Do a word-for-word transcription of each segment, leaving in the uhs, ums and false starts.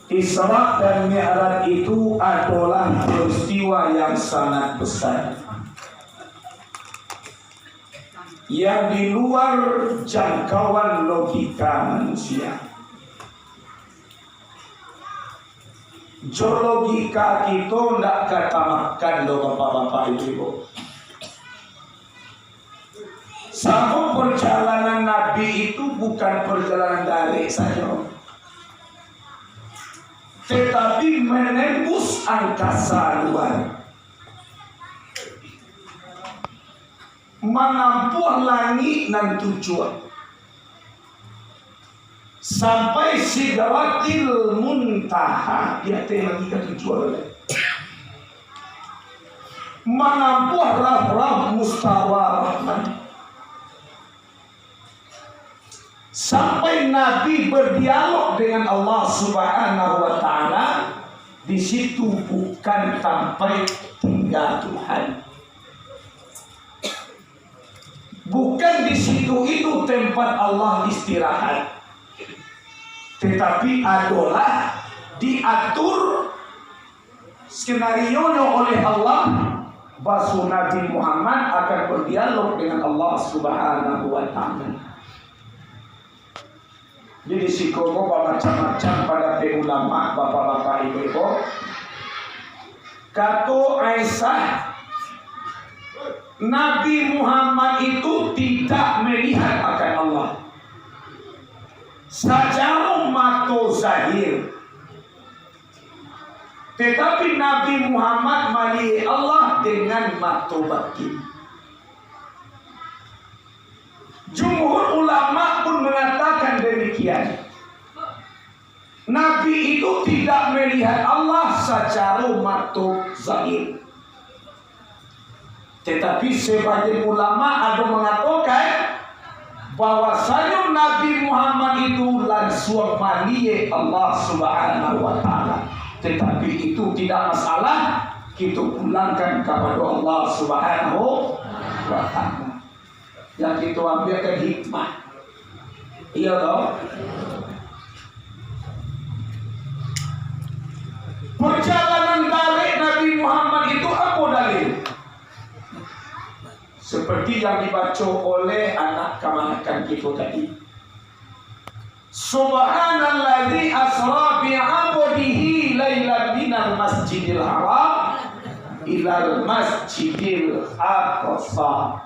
Isra dan Mi'raj itu adalah peristiwa yang sangat besar, yang di luar jangkauan logika manusia. Jo logika kito ndak ka tamakan doh, bapak-bapak, ibu-ibu. Sabab perjalanan Nabi itu bukan perjalanan darek sajo, tetapi menembus angkasa luar, manampuah langik nan tujuah, sampai Sidratil Muntaha, di ateh langik katujuah tu. Manampuah rauh-rauh mustawa Rahman. Sampai Nabi berdialog dengan Allah Subhanahu wa Ta'ala, di situ bukan tampek tinggal Tuhan. Bukan di situ itu tempat Allah istirahat, tetapi adolah diatur skenarionyo oleh Allah, baso Nabi Muhammad akan berdialog dengan Allah Subhanahu wa Ta'ala. Jadi, siko ko bamacam-macam pandapek ulama, bapak-bapak, ibu-ibu. Kato Aisyah, Nabi Muhammad itu tidak melihat akan Allah secara mato zahir. Tetapi Nabi Muhammad maliek Allah dengan mato batin. Jumhur ulama pun mengatakan demikian. Nabi itu tidak melihat Allah secara mato zahir. Tetapi sebagian ulama ada mengatakan bahwasanya Nabi Muhammad itu langsung maliek Allah Subhanahu wa Ta'ala. Tetapi itu tidak masalah, kita pulangkan kepada Allah Subhanahu wa Ta'ala. Yang kita ambilkan hikmah. Iya toh? Perjalanan darek Nabi Muhammad itu apa dalil? Seperti yang dibaco oleh anak kamanakan kita tadi. Subhanalladzi asra bi 'abdihi lailan minal masjidil haram ilal masjidil aqsa.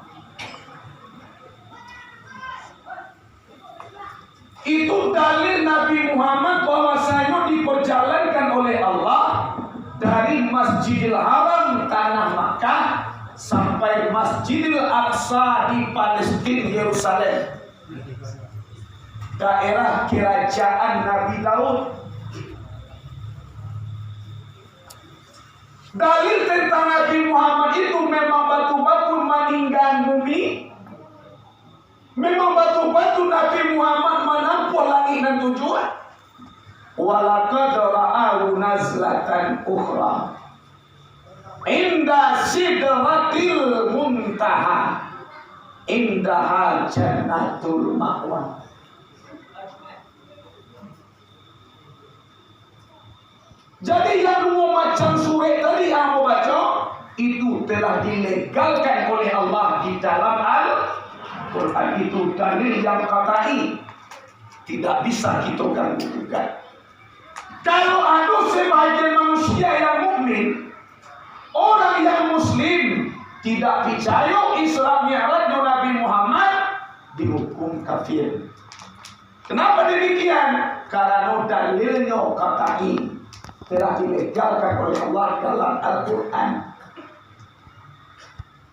Itu dalil Nabi Muhammad bahwasanya diperjalankan oleh Allah dari Masjidil Haram, tanah Makkah, sampai Masjidil Aqsa di Palestina, Yerusalem, daerah kerajaan Nabi Daud. Dalil tentang Nabi Muhammad itu memang batul-batul maninggan bumi. Memang batul-batul Nabi Muhammad manampuah langik nan tujuah. Walaqad ra'ahu nazlatan ukhra. Inda sidratil muntaha. Indaha jannatul ma'wa. Jadi, yang duo macam surek tadi yang ambo baco, itu telah dilegalkan oleh Allah di dalam Al-Quran. Itu dalil yang qat'i, tidak bisa kita ganggu gugat. Kalau ada sebahagian manusia yang mukmin, orang yang muslim, tidak picayo Isra Mi'raj Nabi Muhammad, dihukum kafir. Kenapa demikian? Karena dalilnyo qat'i, telah dilegalkan oleh Allah dalam Al-Quran.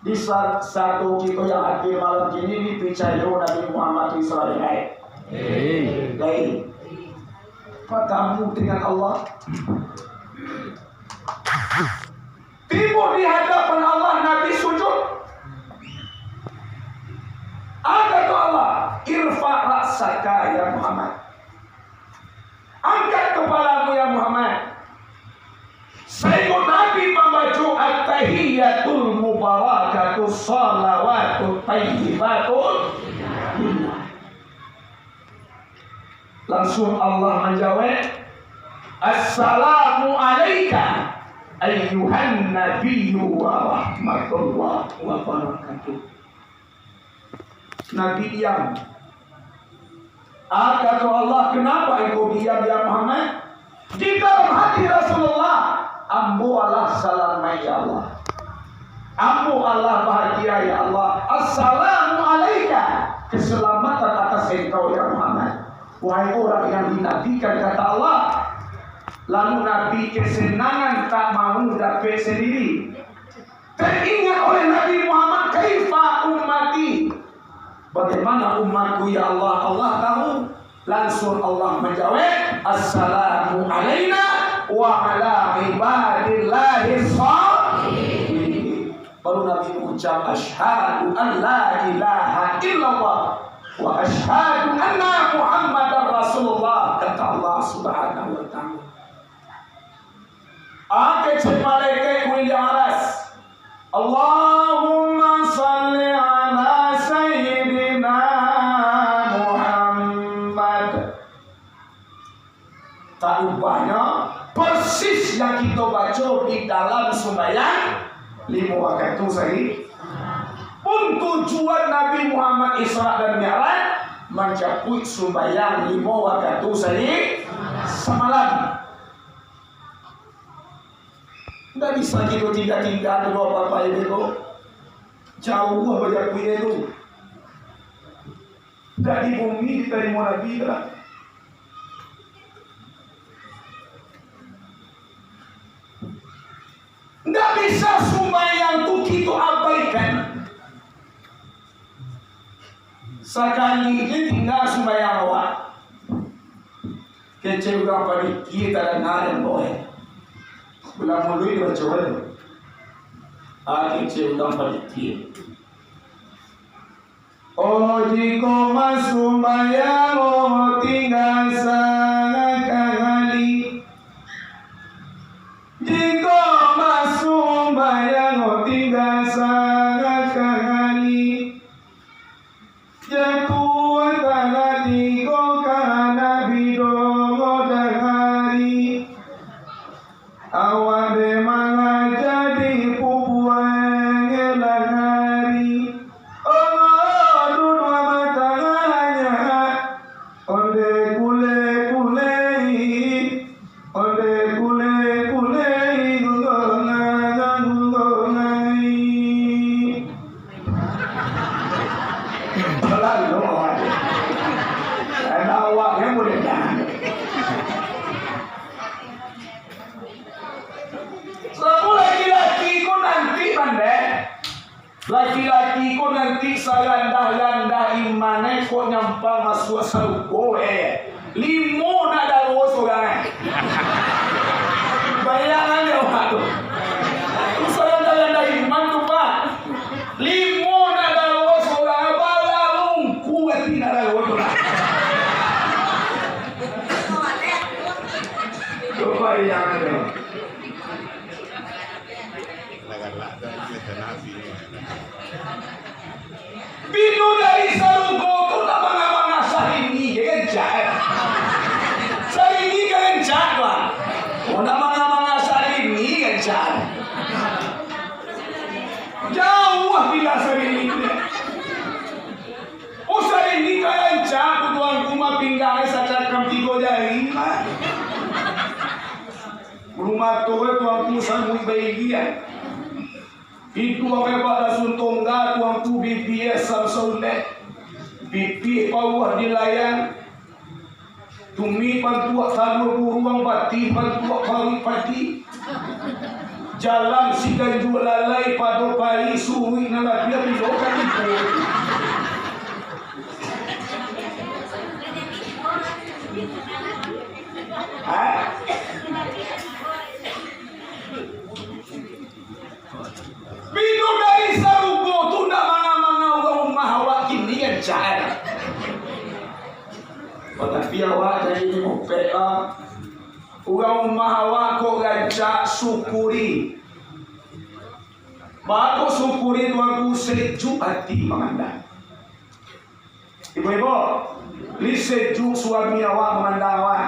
Di sa-, satu kita yang hadir malam ini ni picayo Nabi Muhammad Isra Mi'raj. Hei. Hei. Bertemu dengan Allah. Tibo di hadapan Allah, Nabi sujud. Apa kata Allah? "Irfa' ra'saka, ya Muhammad." Angkat kepalamu, ya Muhammad. Sainggo Nabi mambaco, "At-tahiyyatul mubarakatus shalawatut thayyibatu lillah." Langsung Allah manjawab, "Assalamu alaika ayyuhan nabiyyu wa rahmatullah wa barakatuh." Nabi diam. Ah, kato Allah, "Kenapa engkau diam, ya Muhammad?" Di dalam hati Rasulullah, "Ambo alah salamaik, ya Allah. Ambo alah bahagia, ya Allah. Assalamu alaika, keselamatan atas engkau, ya Muhammad." Wahai orang yang dinabikan, kata Allah. Lalu Nabi kesenangan tak mau dapek sendiri. Teringat oleh Nabi Muhammad, "Kaifa ummati?" Bagaimana umatku, ya Allah? Allah tahu. Langsung Allah menjawab, "Assalamu alaina wa ala ibadillahi shalihin." Baru Nabi mengucap, "Asyhadu an la ilaha illallah wa asyhadu anna Muhammadar Rasulullah," kata Allah Subhanahu wa Ta'ala. Kecek malaikat kuliang aras, "Allahumma salli ala Sayyidina Muhammad." Tak ubahnya, persis yang kita baca di dalam sumbayang limo wakatu sahari. Pun tujuan Nabi Muhammad Isra dan Mi'raj, mancakuik sumbayang limo wakatu sahari samalam. Ndak bisa kito tingga-tingga tu, Bapak-bapak, Ibu-ibu. Jauah bajapuiknyo tu. Ndak di bumi ditarimo Nabi tu lah. Ndak bisa sumbayang tu kito abaikan. Sakali je tingga sumbayang awak, kecek urang panitia tadanga dek ambo, eh. Ulang muluik baco tu. Ah, kecek urang panitia. Oh, jikok basumbayang, oh, tingga sangakan ngali. Jikok basumbayang, oh, tingga sangakan ngali. Jatuah tanah tigo ka Nabi dongo dangari. Awak dek mangaja di pupuang elang ari. Oh, duduak batangah nyak. Onde kule-kule, onde kule-kule, gunggong ngangang, gunggong ngangai. Pelan lo awak. Karena awaknya boleh tahan. Samo laki-laki ko nanti, Bande. Laki-laki ko nanti sarandah-randah iman, kok nyampang masuak sarugo, eh. Limo nak daro surang, eh. Bayangan dek awak tu. Tu sarandah-randah iman tu, Pak. Limo nak daro surang, eh. Balalungku ati nak daro tu, Pak. Coba bayangan dek awak. Bidadari sarugo tu nak manga-manga Syahrini je gancak. Syahrini kan gancak tu, ah. Oh, nak manga-manga Syahrini gancak. Jauah pinggang Syahrini tu. Oh, Syahrini kan gancak tu, tuanku, mah pinggang sacakam tigo jari, mah. Rumah tu, eh, tuanku, samuik bailian. Itu amai Pak Dasun Tongga, tuanku, bibia sam saulek. Pipih pauah di layang. Tumik pantuak talua buruang, batih pantuak paruik padi. Jalan si ganjua lalai, pado pai suruik nan labiah bilo ka tibo. Ha? Bidadari sarugo tu ndak manga-manga urang rumah awak kini, gancak. Oh, tapi awak jadi mopek lah. Urang rumah awak kok gancak, syukuri. Baa kok syukuri, tuanku, sejuk ati mamandang. Ibu-ibu, lai sejuk suami awak mamandang awak?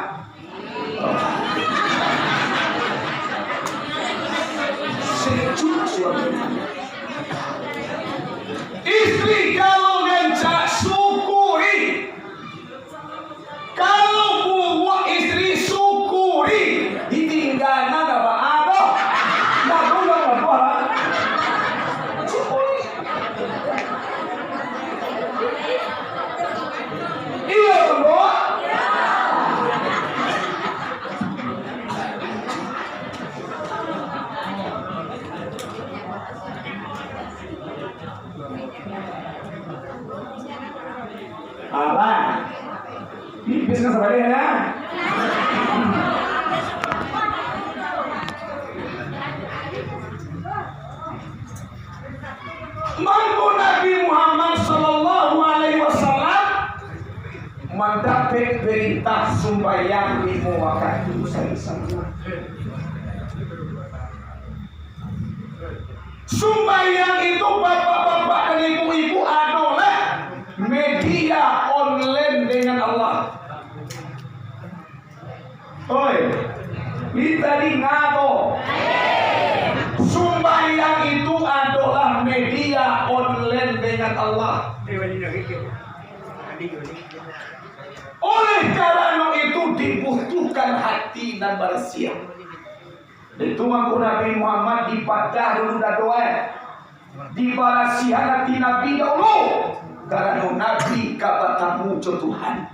Wakatu sajo. Sumbayang itu, bapak-bapak dan ibu-ibu, adolah media online dengan Allah. Oi, minta dingado. Sumbayang itu adolah media online dengan Allah. Oleh karano itu, dibutuhkan hati nan barasiah. Itu mangko Nabi Muhammad dibadah dulu dado, eh. Dibarasiahan hati Nabi dahulu. Karano Nabi ka batamu jo Tuhan.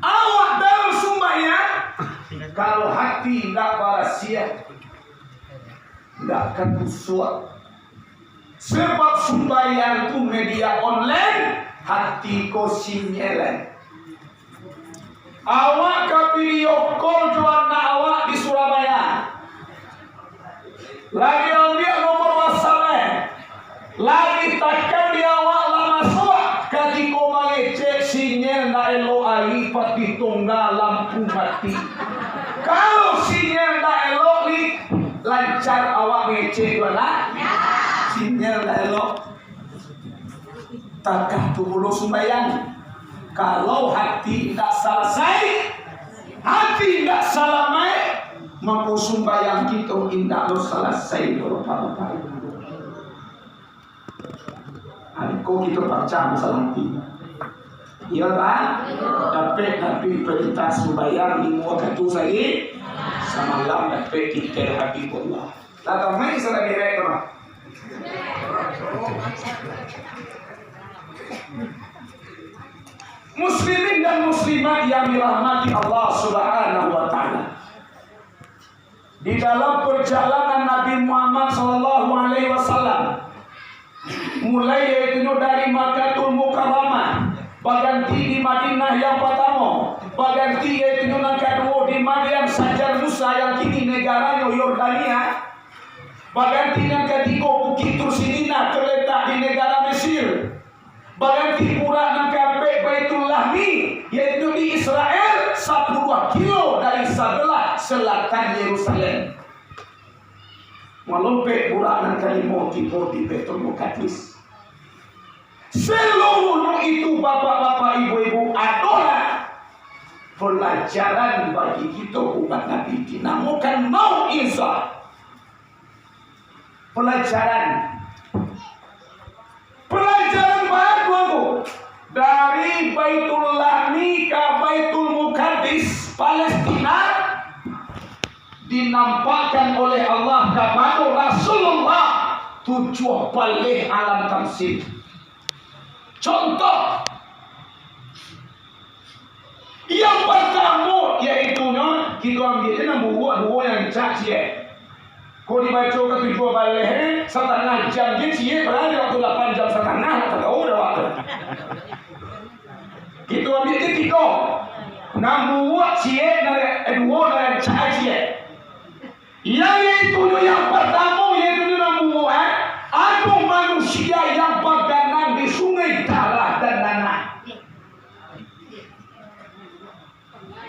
Awak dalam sumbayang, kalau hati indak barasiah, indak akan khusyuk. Sebab sumbayang tu media online, hati ko sinyal. Awak ka video call jo anak awak di Surabaya. Lagi ambiak nomor WhatsApp, eh. Lagi takan di awak lah masuak. Katiko mangecek, sinyal ndak elok, ari patih tongga, lampu mati. Kalau sinyal ndak elok, ni lancar awak mangecek juo lah. Sinyal ndak elok. Takah tu pulo sumbayang. Kalau hati indak salasai, hati indak salamaik, mako sumbayang kito indak lo salasai, Bapak-bapak. Iko kito pacah masalah hati. Iyo, kan? Dapek Nabi perintah sumbayang limo wakatu sahari samalam, dapek titel Habibullah. Lah tamai salah direk tu, Bang. Muslimin dan muslimat yang dirahmati Allah Subhanahu wa Ta'ala. Di dalam perjalanan Nabi Muhammad sallallahu alaihi wasallam, mulai yaitunyo dari Makkatul Mukarramah, baganti di Madinah yang pertama, baganti yaitunyo nan kaduo di Madyan Sajar Musa yang kini negaranyo Yordania, baganti nan katigo Bukik Tursinina terletak di negara Mesir, baganti burak nan kaampek Baitul Lahmi, yaitu di Israel, sapuluah kilo dari sabelah selatan Yerusalem. Malompek burak nan kalimo tibo di Baitul Mukadis. Seluruhnyo itu, bapak-bapak, ibu-ibu, adolah pelajaran bagi kito umat Nabi, dinamokan mau'izah. Pelajaran. Pelajaran baru tu. Dari Baitul Lahmi ka Baitul Mukadis, Palestina, dinampakkan oleh Allah kapado Rasulullah tujuah baleh alam tamsil. Contoh, yang pertamo, yaitunyo, kito ambiak se nan buruak duo, nan rancak ciek. Ko dibaco ka tujuah baleh, satangah jam se ciek, padahal waktu lapan jam satangah, lah tahu dah waktu. Kito ambiak se tigo. Nan buruak ciek, nan, eh, duo nan rancak ciek. Yang yaitunyo yang pertamo, yaitunyo nan buruak, eh, ado manusia yang baganang di sungai darah dan nanah.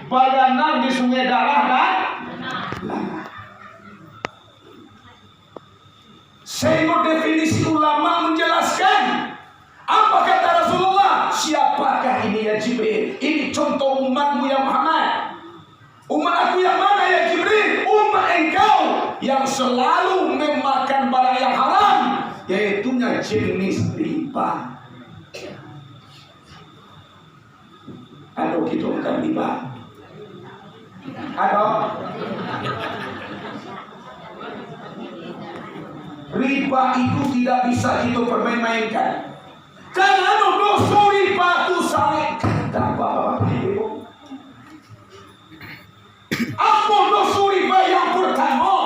Baganang di sungai darah dan nanah. Sehingga definisi ulama menjelaskan, apa kata Rasulullah? "Siapakah ini, ya Jibril? Ini contoh umatmu, ya Muhammad." "Umat aku yang mana, ya Jibril?" "Umat engkau yang selalu memakan barang yang haram, yaitunya jenis riba." Ado kito makan riba? Ado? Riba itu tidak bisa kito permain-mainkan. Karano doso riba tu sangaik gadang, Bapak-bapak, Ibu. Apo doso riba yang pertamo?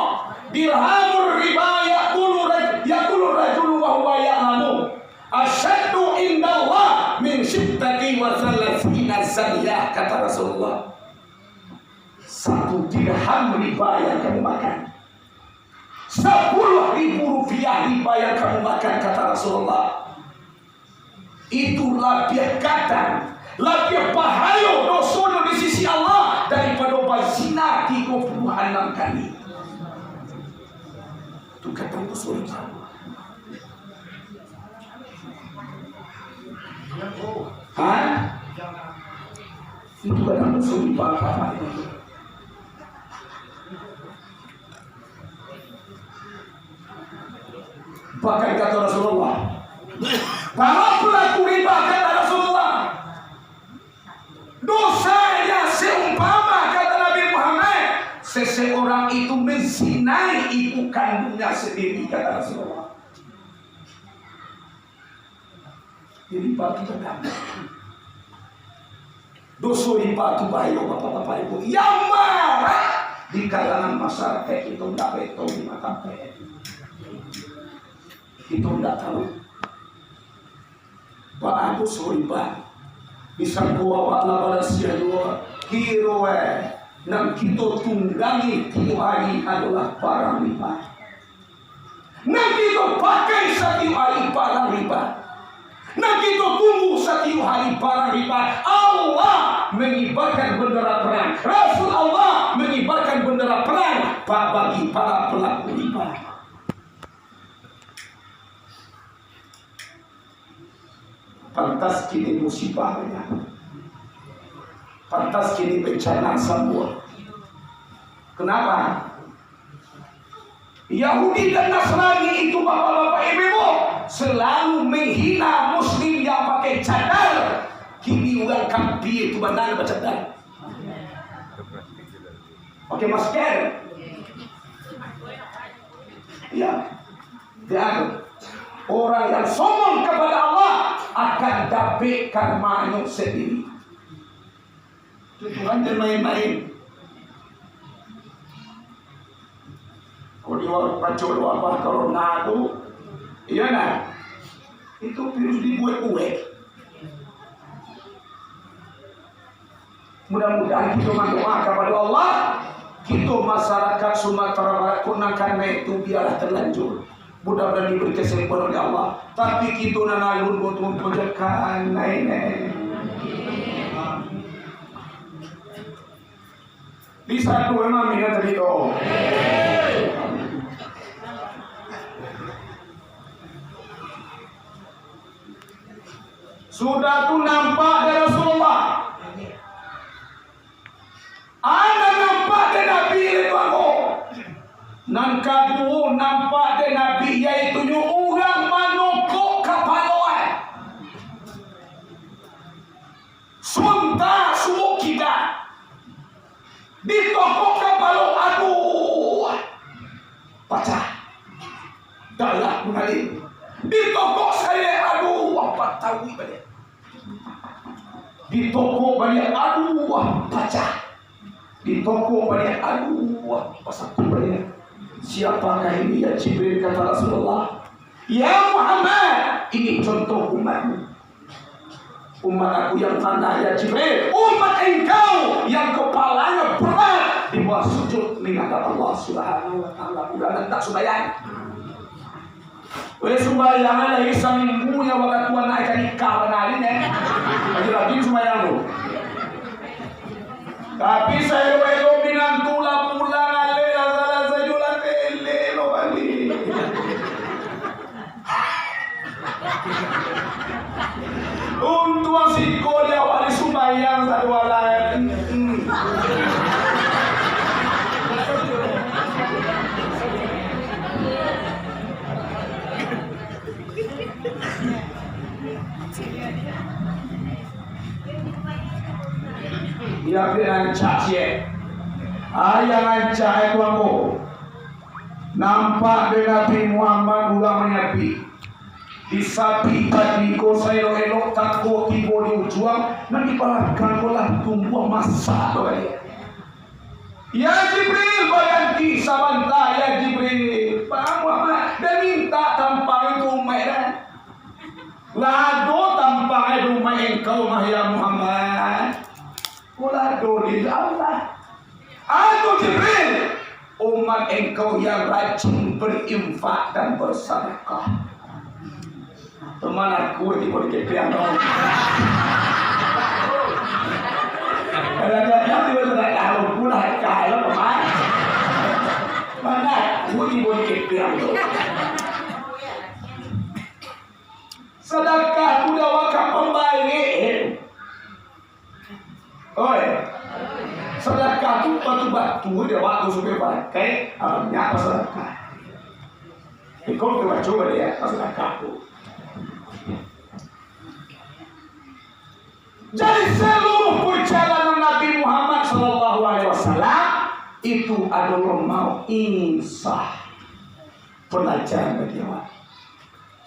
Dirhamur riba yakulu raj-, yakulu rajulu wa huwa ya'lamu. Asyaddu indallah min sittati wa salasina zaniyah, kata Rasulullah. Satu dirham riba yang kamu makan, sepuluh ribu rupiah riba yang kamu makan, kata Rasulullah. Itu labiah gadang, labiah bahayo doso Kami. Itu kadang tu sulit. Hah? Itu kadang tu sulit, Pak. Bahkan kata Rasulullah, para pelaku riba, kata Rasulullah, dosanya seumpama, kata Nabi Muhammad, seseorang itu menzinai ibu kandungnya sendiri, kata Rasulullah. Jadi, bagi kita, doso riba tu bahayo, bapak-bapak, ibu. Yang marah di kalangan masyarakat itu ndak betul di mata P N. Kito ndak tahu. Baa doso riba. Disangko awak lah barasiah juo. Kiro, eh, nan kito tunggangi tiok hari adolah barang riba. Nan kito pakai satiok hari barang riba. Nan kito tunggu satiok hari barang riba. Allah mangibarkan bendera perang. Rasul Allah mangibarkan bendera perang ba-, bagi para pelaku riba. Pantas kini musibah banyak. Pantas kini bencana sambuah. Kenapa? Yahudi dan Nasrani itu, bapak-bapak, ibu-ibu, selalu menghina Muslim yang pakai cadar. Kini urang kafir itu bana bacadar. Pakai masker. Ya. Dan orang yang sombong kepada Allah akan dapek karmanya sendiri. Itu Tuhan jan main-main. Kalau di wa-, pacok wabah corona tu, iya nah, itu virus dibuek-buek. Mudah-mudahan kito mandoa kapado Allah, kito masyarakat Sumatera Barat ko nan kanai tu bialah talanjur. Mudah-mudahan diberi kesembuhan oleh Allah. Tapi kito nan alun batua-tua jo kanai neh. Di satu memang minat tadi tu. Sudah tu nampak dek Rasulullah. Ado nampak dek Nabi itu angko. Nan kaduo nampak dek Nabi, yaitunyo urang manokok kapalo, eh. Sunta suok kida. Ditokok kapalo, aduh, pacah. Darah mangalir. Ditokok sakali lai, aduh, patauik baliak. Ditokok baliak, aduh, pacah. Ditokok baliak, aduh, pasatu baliak. Siapakah ini, ya Jibril, kata Rasulullah. Ya Muhammad, ini contoh umatmu. Umat aku yang mana, ya Jibril? Umat engkau yang kepalanya berat di bawah sujud menghadap Allah Subhanahu wa Ta'ala. Udah tak sumbayang? Weh, sumbayang lah, saminggu nyo wakatu anak ka nikah bana ni, eh. Lagi-lagi sumbayang tu. Tapi saelok-elok minantu lah pulang, alek lah salah sajo lah telek lo baliak. Untuang siko di awak ni sumbayang sado alai. Iyo, rancak ciek. Ayah rancak itu ambo. Nampak dek Nabi Muhammad urang manyapik. Disapik tadi ko saelok-elok tako tibo di ujuang, nan di balakang ko lah tumbuah masak tu baliak. Ya Jibril, baganti sabanta, ya Jibril. Baa Muhammad, dah mintak tampang itu umaik dah. Lah ado tampang di umaik engkau mah, ya Muhammad. Ko lah ado di Allah. Ado Jibril, umat engkau yang rajin berinfak dan bersedekah. Teman aku tibo di kepeang kau. Kadang-kadang tibo tu tak tahu pula kalau teman. Sadakah tu dek awak ka pambaik. Oi. Sadakah tu batu-batu dek awak tu supayo pakai, ah, banyak sadakah. Iko kita baco baliak, sadakah tu. Jadi, seluruh perjalanan Nabi Muhammad sallallahu alaihi wasallam itu adalah mau insah pelajaran bagi awak,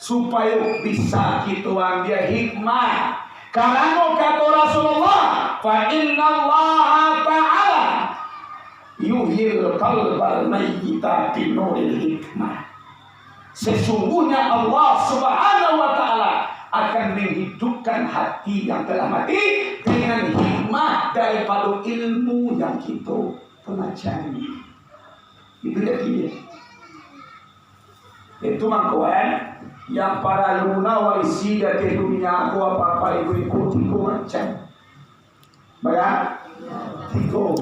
supayo bisa kito ambiak hikmah. Karano kato Rasulullah, "Fa innallaha ta'ala yuhyil qalbal mayyita binuril hikmah." Sesungguhnya Allah Subhanahu wa Ta'ala akan menghidupkan hati yang telah mati dengan hikmah daripada ilmu yang kita pelajari. Itu dia. Itu mangko, eh, yang paralu nak awak isi di ateh dunia ko apa-apa, ibu-ibu, tigo macam. Bara? Tigo.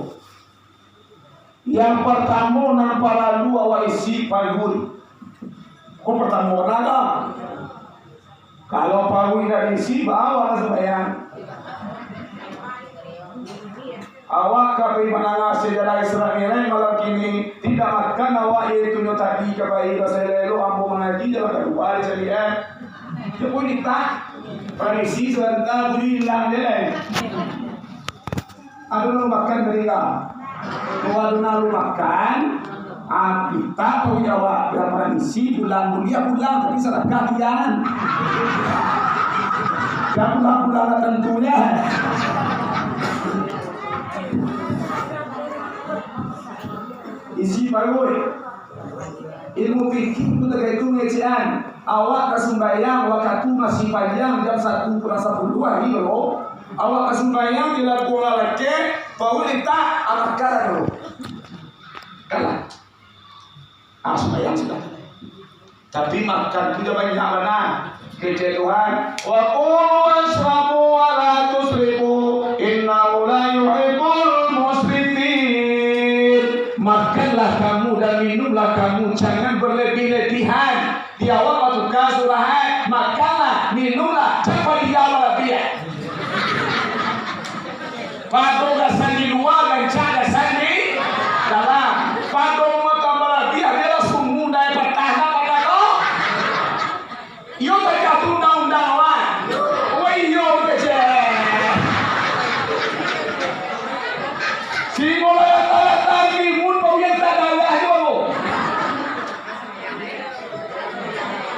Yang pertamo nan paralu awak isi paruik. Ko pertamo nan lah. Kalau paruik indak diisi, baa awak ka sumbayang? Awak ka pai mandanga sejarah Isra Mi'raj malam kini, indak makan awak, yaitu nyo tadi ka pai, basa elok-elok ambo mangaji, jalan kalua dicaliak. Yo pun nitah, paramisi sabanta, bunyi ilang je lai. Ado nan makan tadi lah. Kalau ado nan makan, ah, mintak tahu jawab. Biar paramisi pulang, buliah pulang, tapi sadakah dian. Jan pulang-pulang lah tantunyo. Isi paruik. Ilmu fikih tu tagaitu ngecek an. Awak ka sumbayang, wakatu masih panjang, jam satu kurang sapuluah hari lo. Awak ka sumbayang di labuah lakek, paruik litak, abakar lo. Kalah. Ah, sumbayang sudah. Tapi makan tu jan banyak bana. Kecek Tuhan, "Wa kulu wasrabu wa la tusrifu, innahu la yuhibbul musrifin." Makanlah kamu dan minumlah kamu, jangan berlebih-lebihan. Di awak batuka surah, eh, makanlah, minumlah, jan padiam balabiah. Pado gasan di lua, rancak gasan di dalam. Pado muatan balabiah, bialah sumundai patah nak pada ko. Iyo takah tu undang-undang awak. Oh iyo, kecek. Si mulai datang-datang timun, bau yang tak darah tu.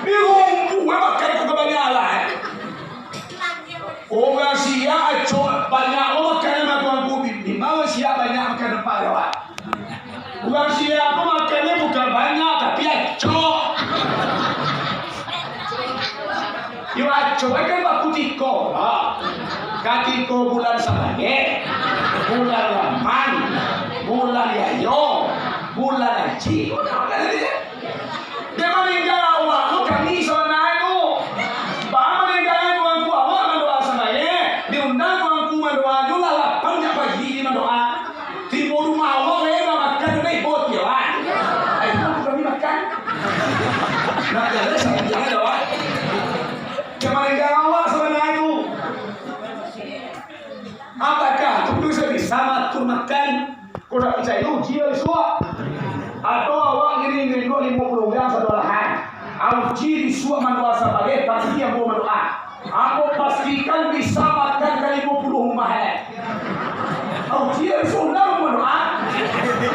Di rumpuh, eh, makan ko kabanyakan. Urang siap acok banyak lo makanan mah tuanku, di ma urang siap banyak makan tempat awak. Urang siap tu makannyo bukan banyak, tapi acok. Yo acok kan bakutiko. Ha. Katiko bulan Sabagek, bulan Lapan, bulan Yayo, bulan Haji, bulan makan tadi. Dek maningga awak tu kami sabananyo tu. Baa maningga tuanku awak mandoa sambayang, diundang tuanku mandoa tu lah lapang jak pagi di mandoa. Tibo rumah awak lai lah makan tu, naik bot yo, ah. Ai, itu kami makan. Nak jalan sampai jalan awak. Dek maningga awak sabananyo tu. Apakah tu bisa-bisa maatur makan? Kok ndak picayo, uji lah isuak. Atau awak ngiring rinduak limo puluah urang satu alahan. Uji isuak mandoa sabaleh, pagi ambo mandoa. Ambo pastikan bisa makan ka limo puluah rumah, eh. Uji lah isuak urang mandoa.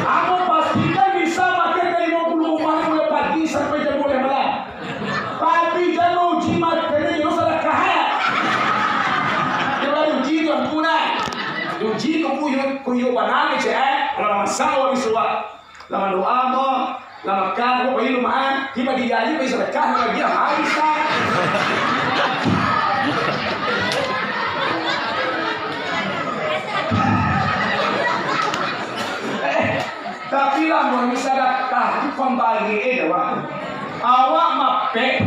Ambo pastikan bisa makan ka limo puluah rumah mulai pagi sampai jam dua belas malam. Tapi jan uji makan, jan sadakah, eh. Jan uji tu ampun, eh. Uji tu kuyuik, kuyuik bana ni, cek, eh. Kalau masak awak bisuak. Lah mandoa mo, lah makan, awak pai rumah, eh. Tibo dia aja pai sadakah, lagi habis, eh. Eh, Tapi lamun sadakah tu pambari, eh, awak. Awak mapek,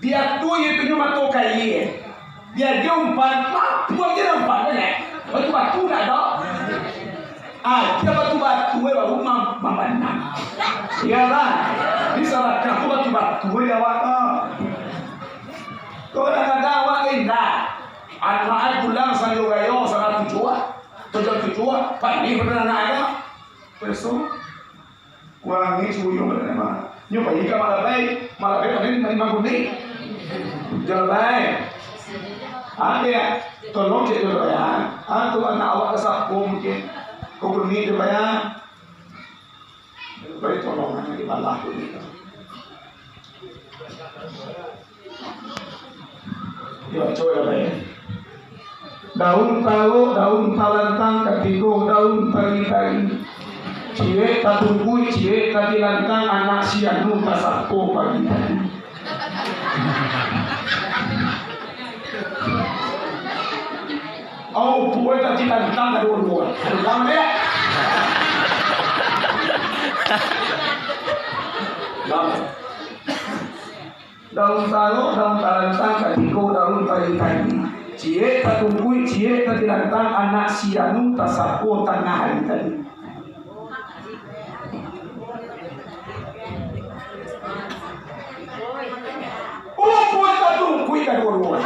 biar tu iyo punyo mato kaia. Biar dia umpan, lapuak je lah umpan, kan, eh? Batu-batu nak ado. Ah, dia batu-batu, eh, baru mampu. Mamandang. Iyo lah. Di sadakah tu batu-batu di awak tu. Kadang-kadang awak indak. Anak pulang sanjo rayo, satangah tujuah, tujuah, tujuah, panih badan anak. Peso. Kurangi suyuang badan anak. Nyo pai ka Malabai, Malabai panih limo kunik. Jalabai. Ade, tolong cek dulu ya. Ah, tu anak awak ka sapo mungkin. Kau kunik tu ya. Bari tolong anak di balah tu ni. Yo, cubo yo, baik. Daun tarok, daun talantang, katigo daun tari-tari. Ciek tatungkuik, ciek tatilantang, anak si anu tasapo pagi tadi. Au, puai tadi tantang kaduo-duo. Lama dek. Lama. Daun tarok, daun talantang, katigo daun tari-tari. Ciek tatungkuik, ciek tatilantang, anak si anu tasapo tangah hari tadi. Oh, buat satu, kuih kaduo-duo.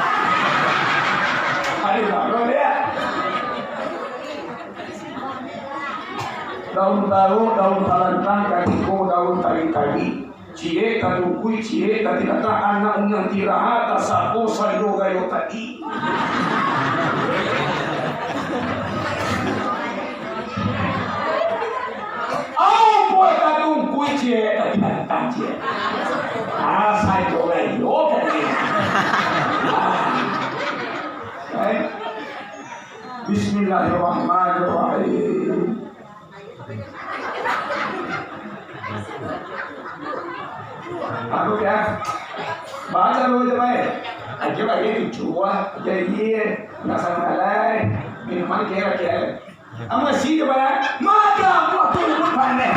Aduh, tak boleh ya. Daun tarok, daun talantang, katigo daun tari-tari. Ciek tatungkuik, ciek tatilantang, anak unang tiraha, tasapo sarido gayo tadi. Au, buat tatungkuik ciek, tatilantang ciek. Ah, sarido gayo tadi. Ah. Eh. Bismillahirrahmanirrahim. Aku ya, baca dulu aja baik. Aja baik itu cuah, jadi nak sangalai minuman kira-kira. Ama si tu baik, maka aku aku pun pandai.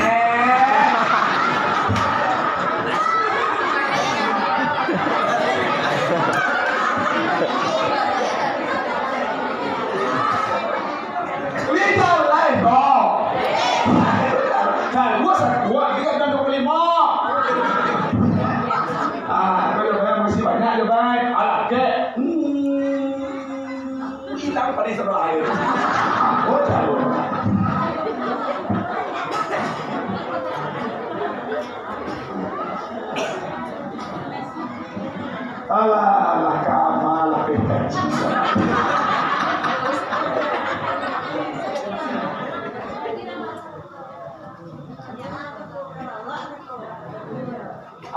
Lidah lai, bro. Kalau gua satu, gua tiga dan dua puluh lima. Ah, kalau bayar masih banyak je, Bang. Alah, kek. Hmm, hilang pada sebelah air. Oh, jauh. Alah, alah, kama lah, petaci.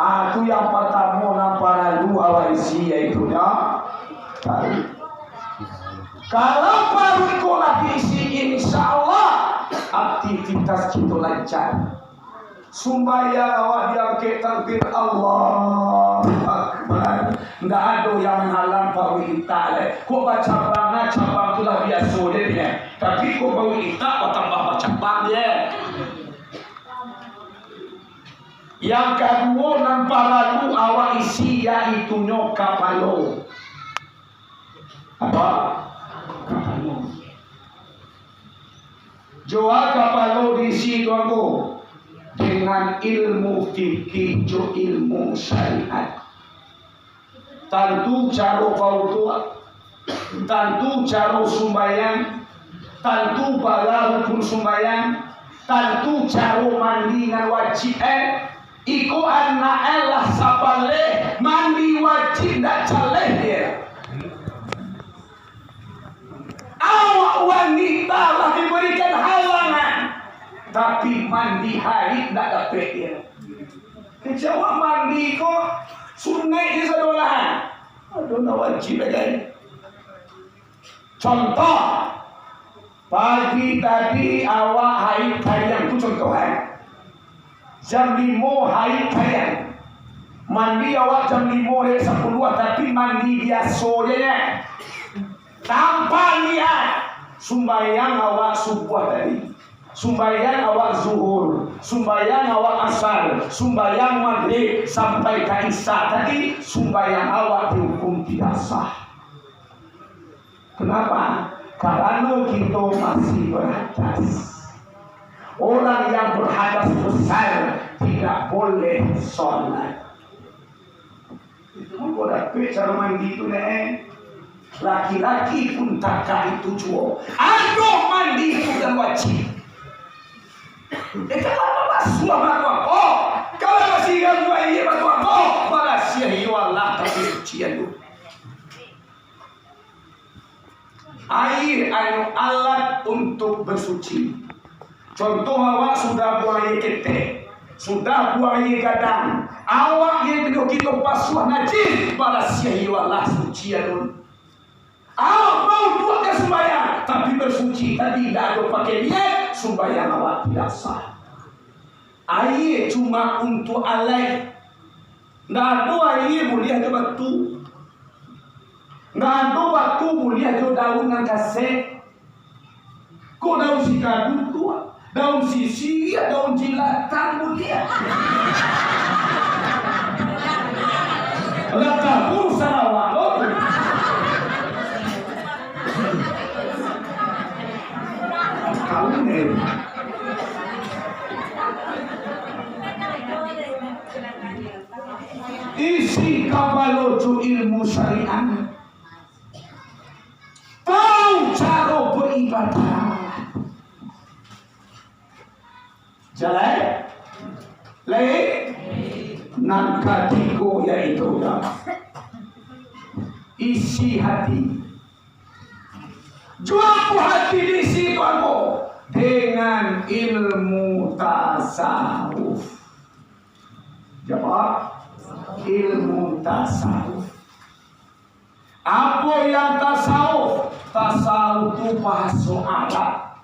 Ah, tu yang pertama nan paralu awak isi, yaitu nyo paruik. Kalau paruik ko lah diisi, insya Allah aktivitas kito lancar. Sumbayang awak diangkek takbir, Allahu Akbar. Ndak ado yang menghalang paruik itak lai. Kok bacabang, nah, cabang tu lah biaso je, kan. Tapi kok paruik itak, batambah bacabang je. Yang kaduo nan paralu awak isi, yaitunyo kapalo. Apa? Kapalo. Jo a kapalo diisi tu, angku? Dengan ilmu fikih jo ilmu syariat. Tantu caro bauduak, tantu caro sumbayang, tantu bara rukun sumbayang, tantu caro mandi nan wajib, eh. Iko anak, eh, lah sabaleh, mandi wajib ndak caleh dia. Awak wanita lah diberikan halangan, tapi mandi haid ndak dapek dia. Kecek awak mandi ko sunaik je sadolahan. Aduh, ndak wajib lai. Contoh, pagi tadi awak haid kariang tu contoh, eh. Jam limo haid kariang. Mandi awak jam limo dek sapuluah, tapi mandi biaso je, nyo. Tanpa niat, sumbayang awak subuah tadi. Sumbayang awak zuhur, sumbayang awak asar, sumbayang magrib sampai ka isya tadi, sumbayang awak dihukum tidak sah. Kenapa? Karano kito masih beratas. Orang yang berhadas besar tidak boleh sholat. Itu mah kok dapek cara mandi tu, neh. Laki-laki pun takah itu juo. Ado mandi itu nan wajib. Eh, kalau basuah mah tu apo? Kalau masih ganggu aia mah tu apo? Barasiah iyo alah, tapi suci anu. Aia anu alat untuak basuci. Contoh, awak sudah buang aia ketek, sudah buang aia gadang, awak nan kito basuah najis, barasiah iyo alah, suci alun. Awak bauduak ka sumbayang, tapi basuci tadi indak ado pakai niat, sumbayang awak tidak sah. Aia cuma untuak alai. Ndak ado aia buliah jo batu. Ndak ado batu buliah jo daun nan kasek. Kok daun sikadu tu, daun sisir, daun jilatan buliah. Lah kabur Sarawak lo tu. Tahu ni. Isi kapalo jo ilmu syariat. Tahu caro baibadah. Jalai? Lai? Nan katigo yaitu isi hati. Jua hati diisi tu apo? Dengan ilmu tasawuf. Jawab, ilmu tasawuf. Apo yang tasawuf? Tasawuf tu bahaso Arab.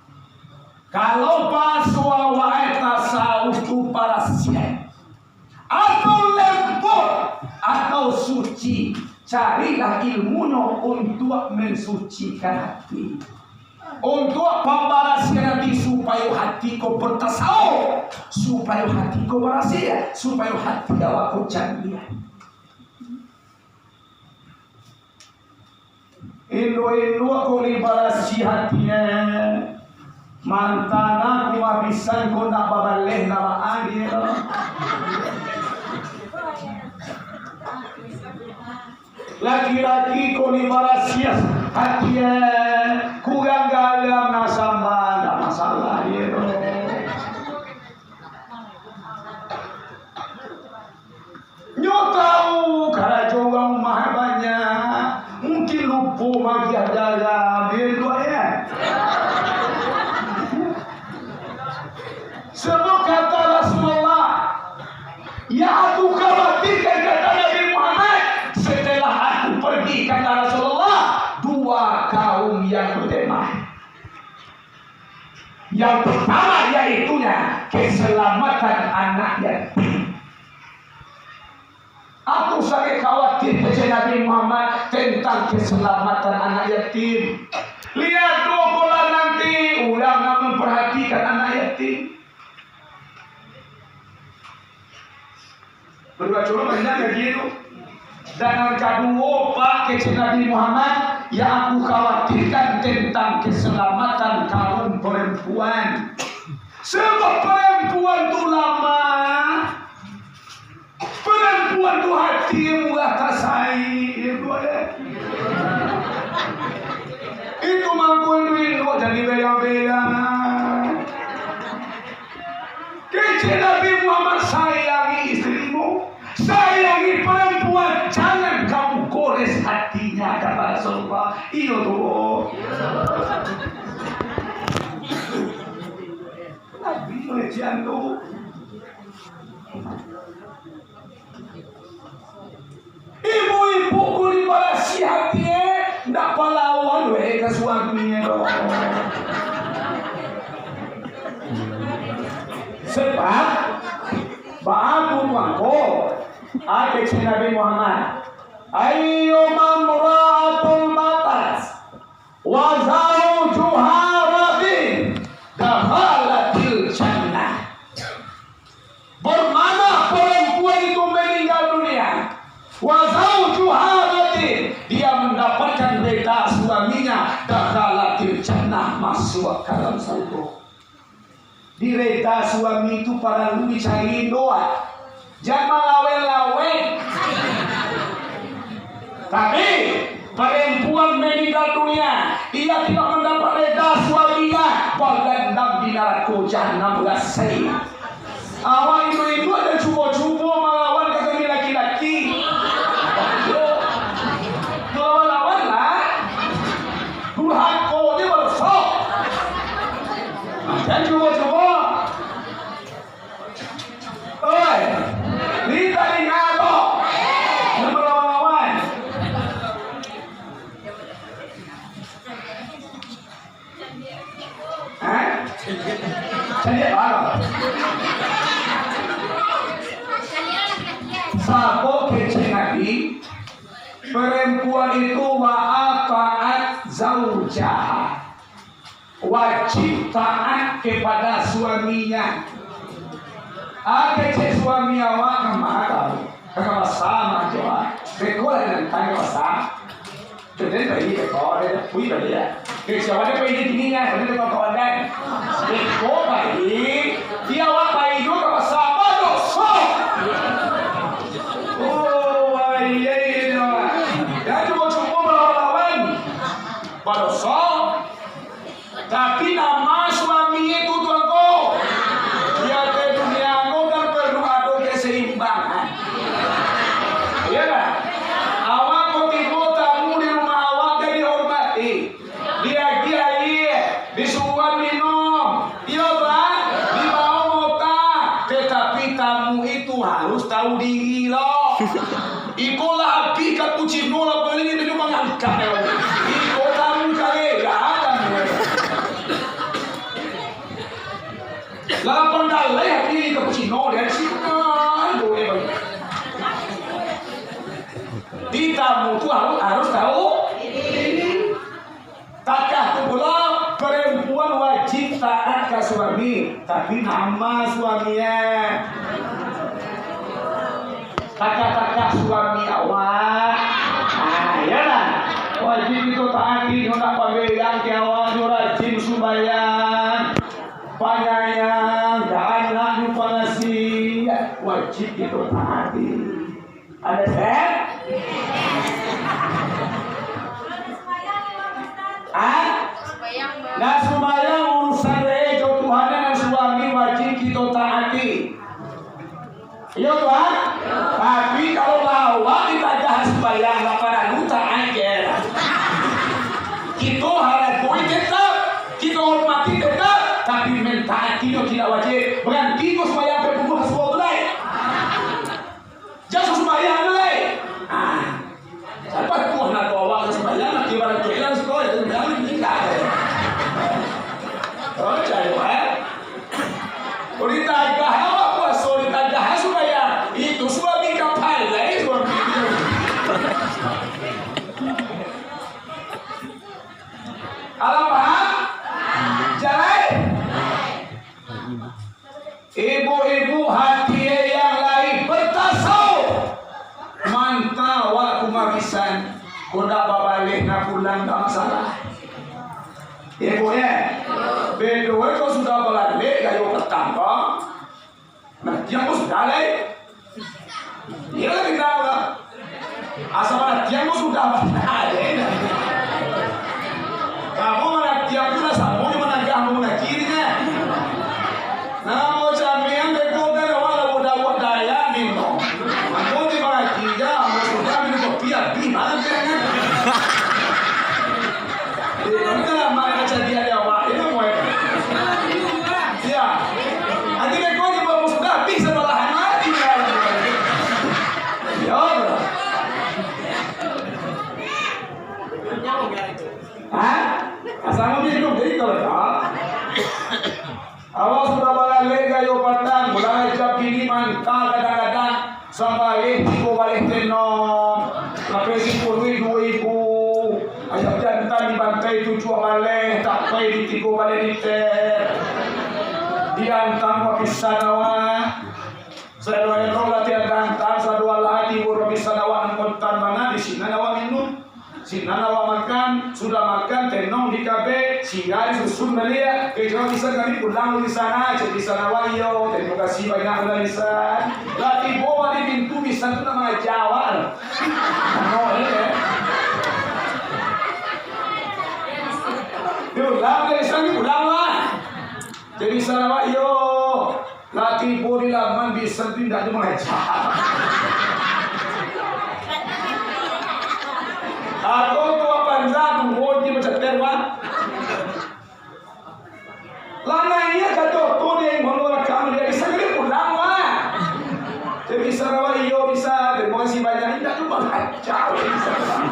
Kalau bahaso awak, eh, tasawuf tu barasiah, atau lembut, atau suci. Carilah ilmunyo untuak mensucikan hati. Untuak pambarasiahan hati, supayo hati ko bertasawuf, supayo hati ko barasiah, supayo hati awak ko janiah. Induak-induak ko ni barasiah hati, eh. Mantan aku abisan ko ndak babaleh lah baa, eh. Laki-laki ko ni barasiah hati, eh. Kurang garam nan sambah, ndak masalah, eh. Nyo tahu karajo urang rumah banyak, mungkin lupo magiah garam, yo, induak, yo. Sebab kata Rasulullah, yang aku khawatirkan, kata Nabi Muhammad, setelah aku pergi, kata Rasulullah, dua kaum yang berjamaah. Yang pertama, yaitunya keselamatan anak yatim. Aku sangat khawatir, kecek Nabi Muhammad, tentang keselamatan anak yatim. Lihat tu pula nanti urang nan memperhatikan anak yatim. Baru baco lo banyak lagi tu. Dan nan kaduo, Pak, kecek Nabi Muhammad, yang aku khawatirkan tentang keselamatan kaum perempuan. Sebab perempuan tu lamah. Perempuan tu hati murah kasai. Itu mangko induak jadi bela-bela. Kecek Nabi Muhammad, sayangi istrimu, sayangi perempuan, jangan kamu gores hatinya, kata Rasulullah. Iyo tu. Nabi macam tu. Ibu-ibu ko ni barasiah hati, eh, ndak palawan weh ka suami, eh, doh. Sebab, baa tu mangko, kecek Nabi Muhammad, "Ayyuma imra'atin matat wa zawjuha radin, dakhalatil jannah." Bermakna perempuan itu meninggal dunia, wa zawjuha radin, dia mendapatkan rida suaminya, dakhalatil jannah, masuk ke dalam surga. Direda suami tu paralu dicari doa. Jan malawen-lawen. Tapi, perempuan meninggal dunia, ia tidak mendapat reda suaminya, bagandam di narako jahanam rasai. Awak ibu-ibu ada cubo-cubo malawan ka kami laki-laki. Yo. Yo lawan-lawan lah. Durhako je badoso. Jan cubo-cubo. Oi, ni talinga tu. Nan malawan-lawan. Hah? Caliak barang. Sabo kecek Nabi, perempuan itu wa ata'at zaujaha. Wajib taat kepada suaminya. Ah, kecek suami awak ka ma tau? Ka basa mah jo ah. Beko lah nan tang ka basa. Jodoh pai beko, dia pui baliak. Kecek awak dia pai di sini kan, dia kawan-kawan kan. Beko pai, dia awak pai jo ka basa, badoso. Oh, iya, iya, iya. Jan cubo-cubo malawan-lawan. Badoso. Tapi nama suami itu, tuan ko? Di ateh dunia ko kan perlu ado keseimbangan. Iya kan? Awak ko tibo tamu di rumah awak, kan dihormati. Diagiah aia, disuruah minum. Iyo, Pak? Dibawa mota. Tetapi tamu itu harus tahu diri, lo. Iko lah abih cappuccino lah, paling itu cuma ngangkat, yo. Iko tamu kali, ya, tamu. Lah pandalai abih cappuccino, dari sini, aduh, eh, bang. Di tamu tu harus, harus tahu diri. Takah tu pulo, perempuan wajib taat ka suami, tapi nama suaminya. Takah-takah suami awak. Ah, iyolah. Wajib kito taati, nyo nak pambayang ka awak, nyo rajin sumbayang, panyayang, ka anak nyo pangasih, wajib kito taati. Understand? Ah? Nah, sumbayang urusan dek jo Tuhan, nan suami wajib kito taati. Iyo, Tuhan. Tapi kalau lah awak ditagah sumbayang, lah paralu taat, kito hargoi tetap, kito hormati tetap, tapi mentaati nyo tidak wajib. Berarti nyo sumbayang sampai pukul sepuluh tu lai. Jan sumbayang tu lai. Ah. Siapa tuh nak bawa ka sumbayang, nak tiba tu hilang sekolah, itu bilang ni tinggal. Oh, cari, eh? Oh, ditagah awak puaso, ditagah sumbayang. Itu suami kapal, lain suami. Alah, paham? Jalai? Ibu-ibu hati yang lain bertasawuf. Mantap, awak kumabisan. Kok ndak babaleh, nak pulang, ndak masalah. Ibu, ya? Bedo, kok sudah balalek, gayo petang, kok. Nah, dia pun sudah, lai. Iyo lah, kita lah. Asa manatiang tu sudah banyak aja. Kamu manatiang tu lah samo jo managah, kamu managih ni kan. Nah, mau camian beko kan awak lah budak-budak daya ni no. Aku ni managih ja, mau sudah minum kopi abih banget kan. Jadi, kami kan lama nak cari ada awak, ya, mau ya. Ya. Nanti beko je bawa sudah abih sabalahan lagi. Ya, bro. Hah? Asal mau minum, jadi kalau tak. Awak sudah balalek gayo patang, balajar kini mantah kadang-kadang. Sambaleh tigo baleh tenong, lapeh sipuluah duo ribu. Ayam jantan dibantai tujuah baleh, tapai di tigo baleh liter. Diantang papisan awak. Saelok-elok latihan gantang, sadoalah tibo papisan awak nan kontan bana, di sinan awak minum. Sinan awak makan, sudah makan, tenong di kabek, sia disusun baliak. Kecuali Lisan, kami pulang dulu Lisan, cek Lisan awak, iyo, terima kasih banyak lah Lisan. Lah tibo balik pintu, Lisan tu nak mangaja awak tu. Ano, eh, eh. Diulang, Lisan, diulang lah. Jadi Lisan awak, iyo. Lah tibo di laman, Lisan tu indak ado mangaja. Atau tua panjang, duo di macater, wah. Lah naiak ka doto dek mano rakam dia, Lisan kini pulang, wah. Jadi Lisan awak, iyo Lisan, terima kasih banyak, indak ado mangaja, Lisan.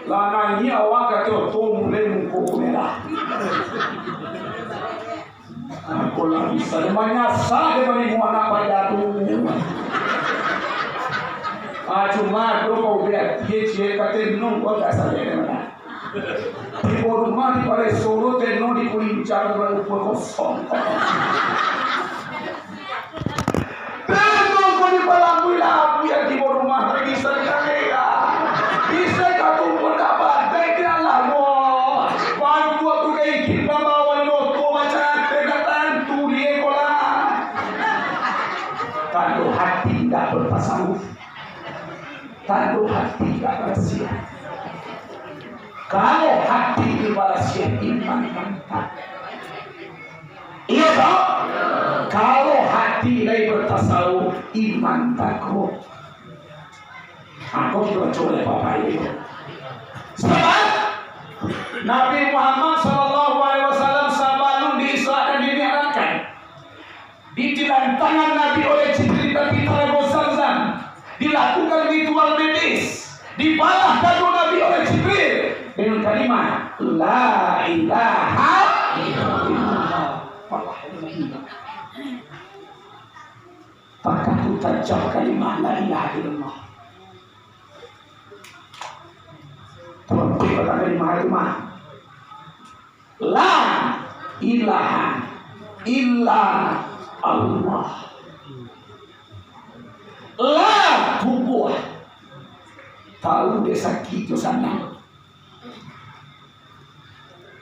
Lah naiak awak ka doto, mulai muko merah. Apo lah bisa, dia manyasa dia manimo anak payah tu. Ah, cuma tu kau lihat, dia ciek kata nung kau tak sadar dia mana. Tibo rumah di Palai Soro, tenong di Kulincang, baru kosong. Tenong ko dipalambui-lambui, yang tibo rumah tadi sakali, ya. Bisa ka tumpun dah badai di alam, oh. Bantuak tu ka ingkit bambawa doto macam apa, dah tantu di ekola. Tando hati indak bertasawuf. Tando hati indak barasiah. Kalau hati tu barasiah, iman mantap. Iyo toh? Kalau hati lai batasawuf, iman takuik. Mako kito baco dek Bapak Ibu. Sabab Nabi Muhammad sallallahu alaihi wasallam sabalun di-Isra dan di-Mi'rajkan, ditilantangan Nabi oleh Jibril di tapi Talago Zamzam, dilakukan ritual medis, dibalah kado Nabi oleh Jibril dengan kalimat, "La ilaha illallah." Takah tu tajam kalimah la ilaha illallah. Tapi pada kalimah itu mah, la ilaha illa Allah. La bubuah. Tahu dek sakik jo sanang.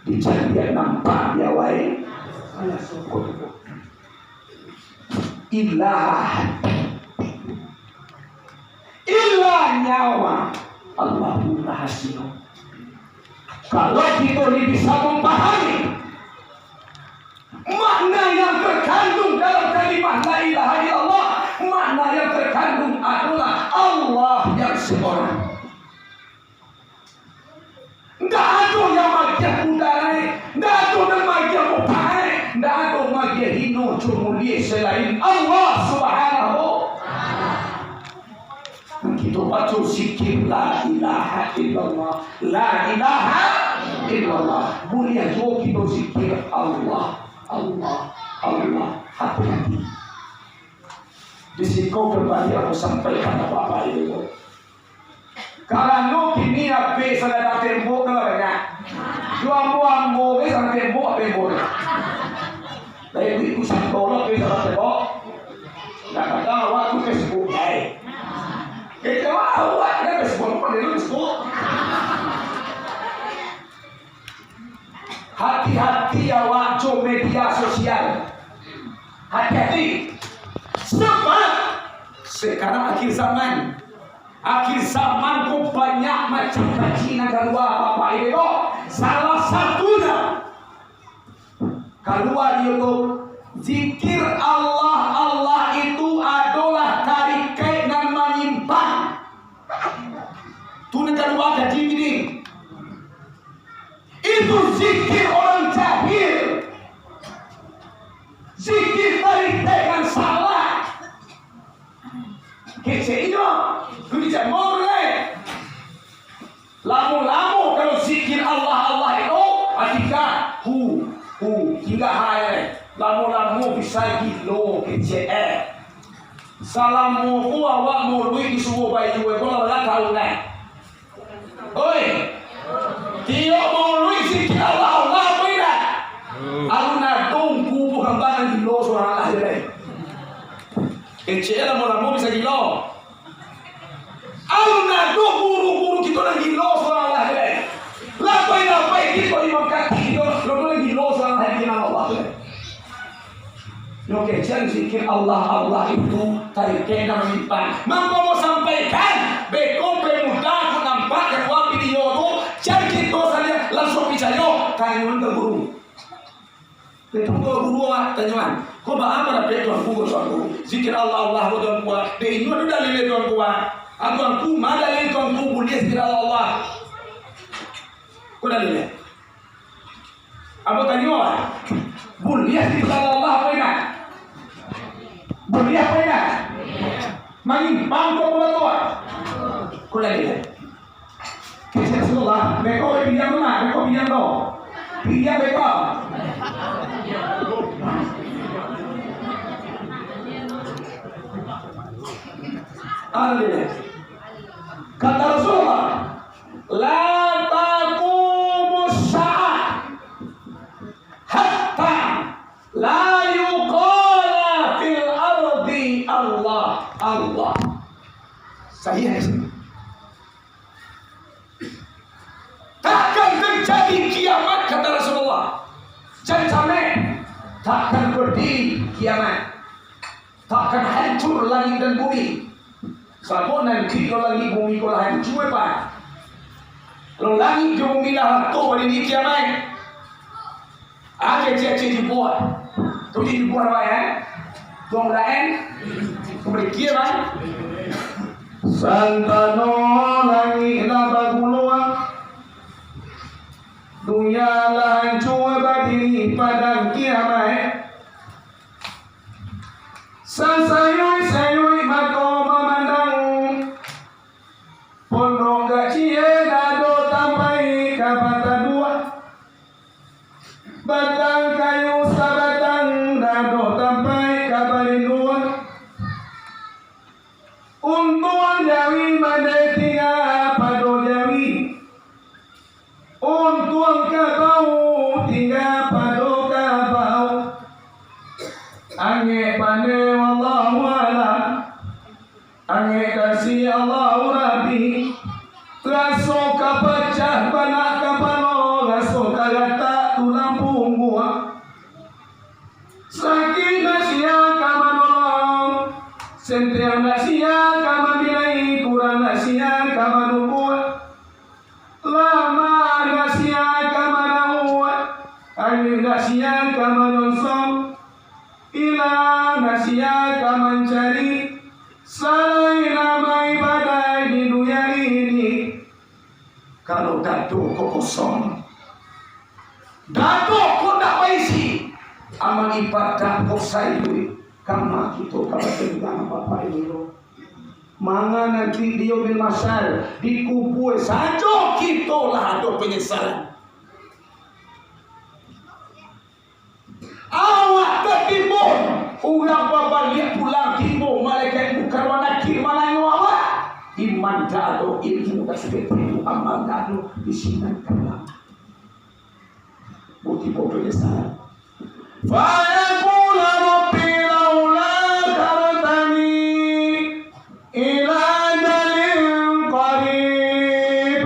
Dijadian nampak di awai. Ilah hati. Ilah nyawa. Allahu rahasio. Kalau kito ni bisa mempahami makna yang terkandung dalam kalimah la ilaha illallah, makna yang terkandung adalah Allah yang seorang. Ndak ado yang magiah kuda lai, ndak ado nan magiah mupah lai, ndak ado magiah hino jo mulie salain Allah Subhanahu. Nan kito baco zikir la ilaha illallah, la ilaha illallah. Buliah juo kito zikir Allah, Allah, Allah. Hati-hati. Di siko kambali ambo sampaikan ka Bapak Ibu. Karano kini H P sagadang tembok tu lah banyak. Juo ambo-ambo be sagadang tembok, tembok. Tapi duit tu sato lah be sagadang tembok. Ndak ado awak tu Facebook, ai. Kecek awak, awak kan Facebook, apa dia Facebook? Hati-hati awak jo media sosial. Hati-hati. Sabab sekarang akhir zaman. Akhir zaman ko banyak macam kaji nan kalua, Bapak Ibu. Salah satunyo kalua di YouTube. Zikir Allah, Allah itu adolah tarikaik nan manyimpang. Tu nan kalua kaji kini. Itu zikir orang jahil. Zikir tarikaik nan salah. Kecek inyo, tu dijamur lai. Lamo-lamo kalau zikir Allah, Allah itu, ah, tingga, hu, hu, tingga hai lai. Lamo-lamo bisa gilo kecek, eh. Salamo ko awak mauluik di Subuah Bayu, eh, ko lah tahu, eh. Oi, tiok mauluik zikir Allah, Allah, apo indak? Alun ado ungku bukan barang gilo surang Allah je lai. Kecek lamo-lamo bisa gilo. Alun ado guru-guru kito nan Nyo kecek zikir Allah, Allah itu tarikek nan malimpah. Mangko ambo sampaikan, beko pemuda ko nampak kaluar video tu, jan kito sajo langsuang picayo, tanyoan ka guru. Tanyoan ka guru awak, tanyoan. Ko baa pandapek Tuanku, ko Tuanku? Zikir Allah, Allah, ko Tuanku, ah. Dek inyo ado dalil Tuanku, ah. Ah, Tuanku, ma dalil Tuanku buliah zikir Allah, Allah? Ko dalil. Ambo tanyo, buliah di dalam Allah apo indak? Buliah apo indak? Manyimpang ko pulo tu? Ko lai, kecek Rasulullah, beko pinjam tu nak, beko pinjam tu. Pinjam beko. Alhamdulillah. Kata Rasulullah, "La taqumus sa'ah hatta la yuqala fil ardi Allah, Allah." Sahih hadis ini. Takkan terjadi kiamat, kata Rasulullah. Jan sampai takkan berdiri kiamat. Takkan hancur langit dan bumi. Sabab nanti kalau langik bumi ko lah hancua, Pak. Kalau langik jo bumi lah ratuih hari ni kiamaik. Kecek-kecek dibuah. Tu dibuah, Pak, ya. Tuang lain. Berikir, Pak. Santano langik lah baguluang. Dunia lah hancua badiri padang kiamaik. Sasayuik-sayuik mato mamandang, pondok kacik dado tampaik ka bataduah, batang kayu sabatang dado tampaik ka balinduah. Untuang jawi mandeh tingga pado jawi. Untuang kabau tingga pado kabau. Angek paneh, wallahu alam. Angek kasih, Allahu Rabbi. Raso ka pacah banak kapalo, raso ka gatak tulang pungguang. Sakik ndak sia ka manolong, senteng ndak sia ka mamilai, kurang ndak sia ka manukuak. Lamah ndak sia ka manauak, ayuik ndak sia ka manyonsong, ilang ndak sia ka mancari, salain amal ibadah di dunia ini. Kalau dado ko kosong, dado ko ndak baisi, amal ibadah ko saiduik, kama kito ka batenggang Bapak Ibu? Manga nanti di Yaumil Mahsyar, di kubua sajo kito lah ado panyasalan. Awak tatimbun, urang babaliak pulang tibo, malaikat Mungkar wa Nakir mananyo awak. Iman ndak ado, ilmu ndak saketek, amal ndak ado, di sinan kalam. Bukti bodoh nyo salah. Fayaqulu Rabbi laula akhartani ila ajalin qarib.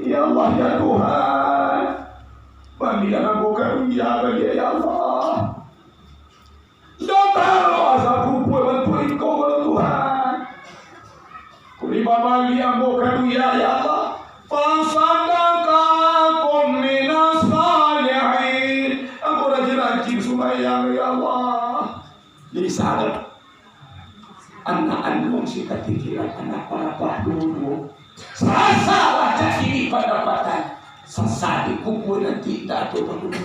Ya Allah, ya Tuhan, pambilang ambo ka dunia baliak, ya Allah. Ndak tahu asa kubua bantuak Engkau, ya Tuhan. Kuli babaliak ambo ka dunia, ya Allah. Fasadaqa wa akun minas salihin. Ambo rajin-rajin sumbayang, ya Allah. Jadi sahabat, anak anduang si katikiran, anak parapah dulu. Sasalah cak ini pandapatan. Sasa di kubua nanti indak ado baguna.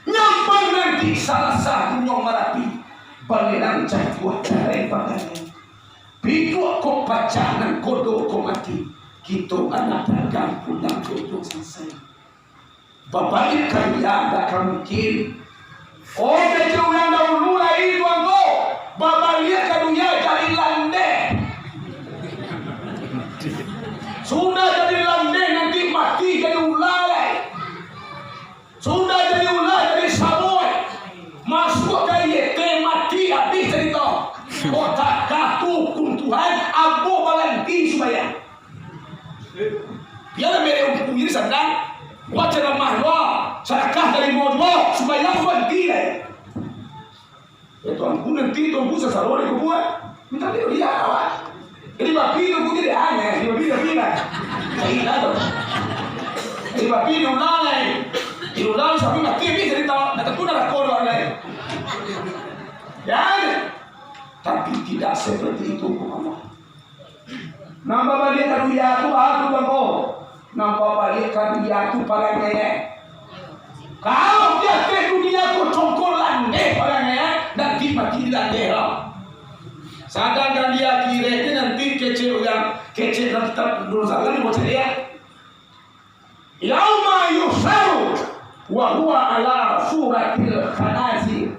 Nyampang nanti salasah Gunuang Marapi, balerang cangkuah darai bagangan. Pituak ko pacah nan kodo ko mati. Kito anak dagang pulang jodoh salasai. Babaliak ka dunia ndak ka mungkin. Oh, kecek urang dahulu lai tu angko. Babaliak ka dunia jadi landeh. Sudah jadi landeh, nanti mati jadi ula lai. Sudah jadi ula, jadi sabuik. Masuak ka I G D, mati abih carito. Otak katu kun Tuhan, ambo balanti sumbayang. Bialah merek hukum ini sanang. Wah, ceramah, wah. Ya Tuanku, nanti Tuanku sasaro di kubua. Minta dia lihat awak. Jadi babi tu pun jadi aneh, jadi babi, babi lah. Jadi lah tu. Jadi babi diulang lai. Diulang sampai mati, habis jadi tahu. Nak tentu nak rakor orang lain. Ya, tapi tidak seperti itu, Allah. Nan babaliak ka dunia tu, baa tu, Bang, ko? Nan babaliak ka dunia tu parangai, eh. Kalau di ateh dunia tu congkol landeh parangai, eh, nanti mati di landeh lo. Sadangkan di akhirat ni nanti kecek urang, kecek nan kitab Nurul Salam ni baco, ya. Yauma yuhsyaru wa huwa ala suratil khanazir.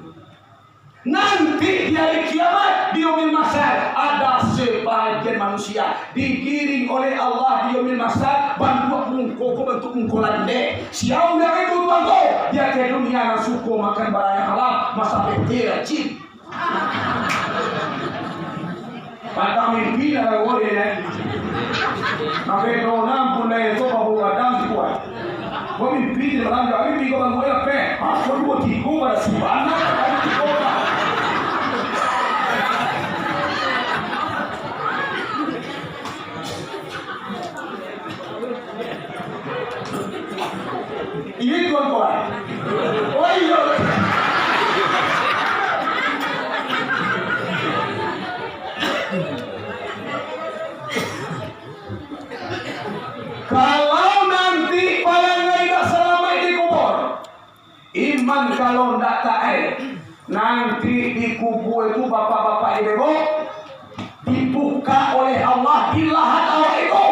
Nanti di hari kiamat, di yaumil mahsyar, ada sebahagian manusia digiring oleh Allah di yaumil mahsyar, bantuak muko ko bantuak muko landeh. Sia urang itu, Tuanku? Di ateh dunia nan suko makan barang yang haram, masak pete, rajin. Patang mimpi lah, eh. Sampai dua puluh enam bulan itu baru gadang sikuat. Gua mimpi di malam, gua mimpi gua bangun, eh, apa? Aku dua tiga pada si Bana. Iyo, Tuanku. Oh, iyo. Kalau nanti parangai indak salamaik di kubur, iman kalau ndak taat, nanti di kubua itu, bapak-bapak, ibu-ibu, dibuka oleh Allah di lahat awak itu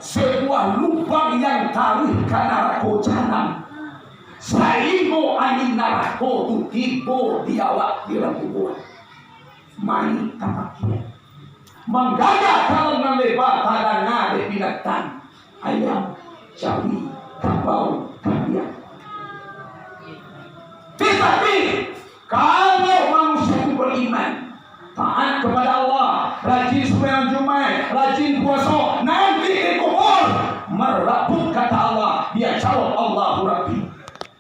sebuah lubang yang taruih ka narako jahanam, sahinggo angin narako tu tibo di awak di dalam kubua. Mayik tapakiak. Manggagak ka alam nan leba, tadanga dek binatang, ayam, cawi, kabau, kambiang. Tetapi, kalau manusia itu beriman, taat kepada Allah, rajin sumbayang Jumaik, rajin puaso, nanti di kubur, marabbuka, kata Allah, dia jawab, Allahu Rabbi.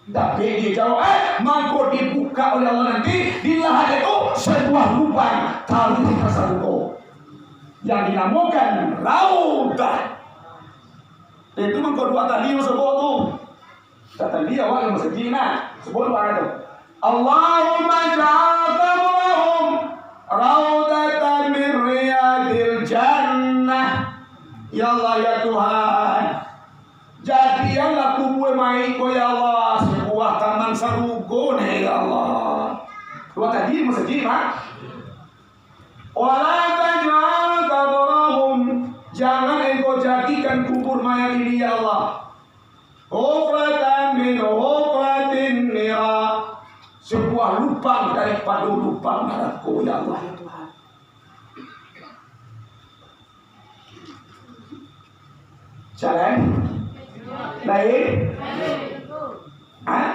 Tapi dia jawab, eh, mangko dibuka oleh Allah nanti, di lahat itu, sebuah lubang, taruih ka sarugo, yang dinamakan Raudah. Itu mangko doa tadi, sebut tu. Kata dia, awak yang masjid, nah, sebut doa tu. Allahumma ja'al qabrahum raudatan min riyadil jannah. Ya Allah, ya Tuhan, jadikanlah kubua mayik ko, ya Allah, sabuah taman sarugo ni, ya Allah. Doa tadi masjid, Pak. Wala taj'al qabrahum, jangan Engkau jadikan kubur mayat ini, ya Allah, hufratan min hufratin nira, sebuah lubang daripada lubang narako, ya Allah, ya Tuhan. Jalan? Lain? Hah?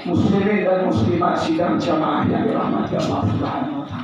Muslimin dan muslimat sidang jamaah yang dirahmati Allah Subhanahu wa Ta'ala.